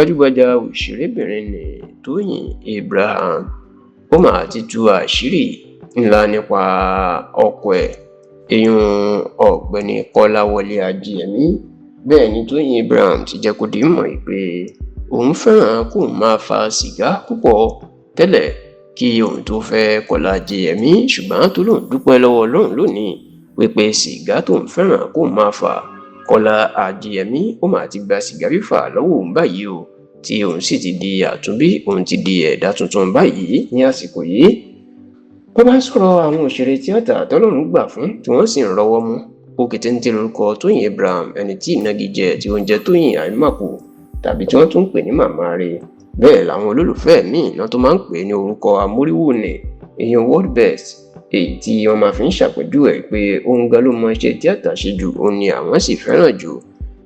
Gbajúgbajà òṣèrébìnrin nni Tóyìn Abraham. Ó mà ti tú àṣírí ńlá nípa ọkọ ẹ̀, ìyún Ọ̀gbẹ́ni Kọ́láwọlé Ajíyẹmí. Bẹ́ẹ̀ ni Tóyìn Abraham ti jẹ́ kó di mímọ̀ pé òun fẹ́ràn kóun máa fa sìgá púpọ̀ tẹ́lẹ̀ kí òun tó fẹ́ Kọ́lá Ajíyẹmí, ṣùgbọ́n tó lóun dúpẹ́ lọ́wọ́ Ọlọ́run lónìí wípé sìgá tóun fẹ́ràn kóun máa fà, Kọ́lá Ajíyẹmí ó mà ti gba sìgá fífà lọ́wọ́ òun báyìí o, tí òun sì ti di àtúnbí, òun ti di ẹ̀dá tuntun báyìí ní àsìkò yìí. Bó bá sọ̀rọ̀ àwọn òṣèré tíátà tọ́lọ́run gbà fún tí wọ́n sì ń rọ́wọ́ mú, ó kété ń tẹ lórúkọ Tóyìn Abraham, ẹni tí ìnagijẹ tí ó ń jẹ́ Tóyìn Àìmàkù tàbí tí wọ́n tún ń pè ní Màmá Rẹ̀. Bẹ́ẹ̀ làwọn olólùfẹ́ míì náà tó máa ń pè ní orúkọ amóríwù ni, èèyàn World Best, èyí tí wọ́n máa fi ń ṣàpèjúwe pé òun gan ló mọ iṣẹ́ tíátà ṣe jù, òun ni àwọn sì fẹ́ràn jù.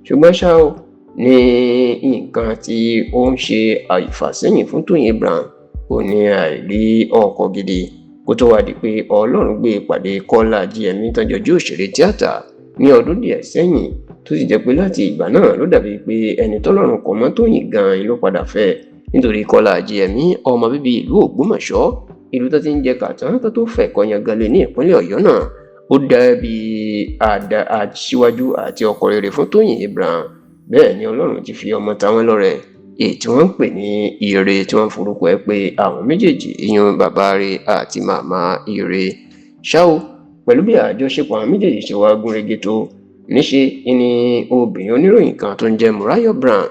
Ṣùgbọ́n ṣá o, ní nǹkan tí ó ń ṣe ìfàsẹ́yìn fún Tóyìn Abraham ò ní àìrí ọkọ gidi kó tó wá di pé Ọlọ́run gbé ìpàdé Kọ́lá Ajíyẹmí tọ́jọ́ jẹ́ òṣèré tíátà ní ọdún díẹ̀ sẹ́yìn, tó sì jẹ́ pé láti ìgbà náà ló dàbí pé ẹni tọ́lọ́run kọ̀ mọ́ Tóyìn gan-an ló padà fẹ́, nítorí Kọ́lá Ajíyẹmí, ọmọ bíbí ìlú Ògbómọ̀ṣọ́, ìlú tó ti ń jẹ kàtàn tó tó fẹ̀ kọyanganlé ní ìpínlẹ̀ Ọ̀yọ́ náà, ó dàbí aṣíwájú àti ọkọ rere fún Tóyìn Abraham. Bẹ́ẹ̀ ni Ọlọ́run ti fi ọmọ táwọn lọ́rẹ, èyí tí wọ́n ń pè ní Ire, tí wọ́n forúkọ ẹ̀ pé àwọn méjèèjì, ìyún bàbá rẹ̀ àti màmá Ire. Ṣá o, pẹ̀lú bí àjọṣepọ̀ àwọn méjèèjì ṣe wá gúnrégé tó, níṣe ni obìnrin oníròyìn kan tó ń jẹ́ Murayo Brown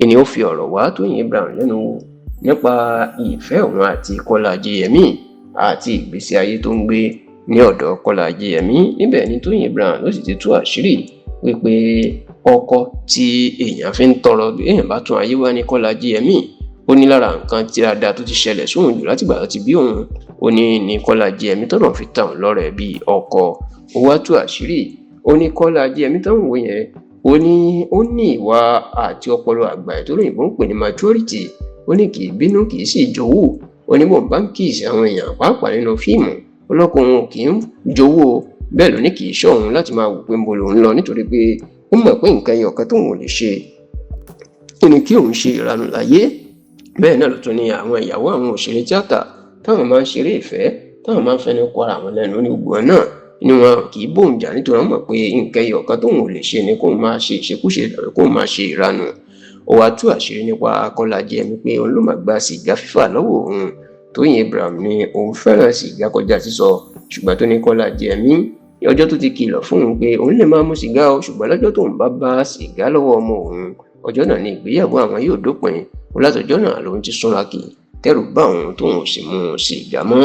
ni ó fi ọ̀rọ̀ wá Tóyìn Abraham lẹ́nu wò nípa ìfẹ́ òun àti Kọ́lá Ajíyẹmí àti ìgbésí ayé tó ń gbé ní ọ̀dọ̀ Kọ́lá Ajíyẹmí. Níbẹ̀ ni Tóyìn Abraham ló sì ti tú àṣírí wípé ọkọ tí èèyàn fi ń tọrọ bí èèyàn bá tún ayé wá ní Kọ́lá Ajíyẹmí. Ó ní lára nǹkan tí dáadáa tó ti ṣẹlẹ̀ sóhun jù látìgbà tó ti bí òun, ó ní ní Kọ́lá Ajíyẹmí tọ́nà fi ta òun lọ́rẹ bíi ọkọ. Ó wá tú àṣírí, ó ní Kọ́lá Ajíyẹmí tó ń wò yẹn, ó ní ó ní ìwà àti ọpọlọ àgbà tó lóyìnbó ń pè ní maturity. Ó ní kì í bínú, kì í sì jowú. Ó ní bọ́n bá ń kíìsì àwọn èèyàn, pàápàá nínú fíìmù, ọlọ́kùnrin kì í jowú. Bẹ́ẹ̀ ló ní kì í ṣọ́ òun láti máa wò pé ń bo lòun lọ, nítorí pé ó mọ̀ pé nǹkan ẹyọ kan tóun ò lè ṣe ni kí òun ṣe ìranù láyé. Bẹ́ẹ̀ náà ló tún ní àwọn ìyàwó àwọn òṣèré tíátà táwọn máa ń ṣeré ìfẹ́, táwọn máa ń fẹnu kọ ara àwọn lẹ́nu, ní gbogbo náà ni wọn kì í bóun jà, nítorí wọn mọ̀ pé nǹkan ẹyọ kan tóun ò lè ṣe ni kóun máa ṣe ìṣekúṣe tàbí kóun máa ṣe ìranù. Ó wá tú àṣírí nípa Kọ́lá Ajíyẹmí pé òun ló máa gba sìgá fífà lọ́wọ́ òun. Tóyìn Abraham ní òun fẹ́ràn sìgá kọjá sísọ, ṣùgbọ́n tó ní Kọ́lá Ajíyẹmí ọjọ́ tó ti kìlọ̀ fún òun pé òun lè máa mu sìgá o, ṣùgbọ́n lọ́jọ́ tóun bá bá sìgá lọ́wọ́ ọmọ òun, ọjọ́ náà ni ìgbéyàwó àwọn yóò dópin. Ó látọjọ́ náà lòun ti súnra kì, tẹ́rù bá òun, tóun ò sì mu sìgá mọ́.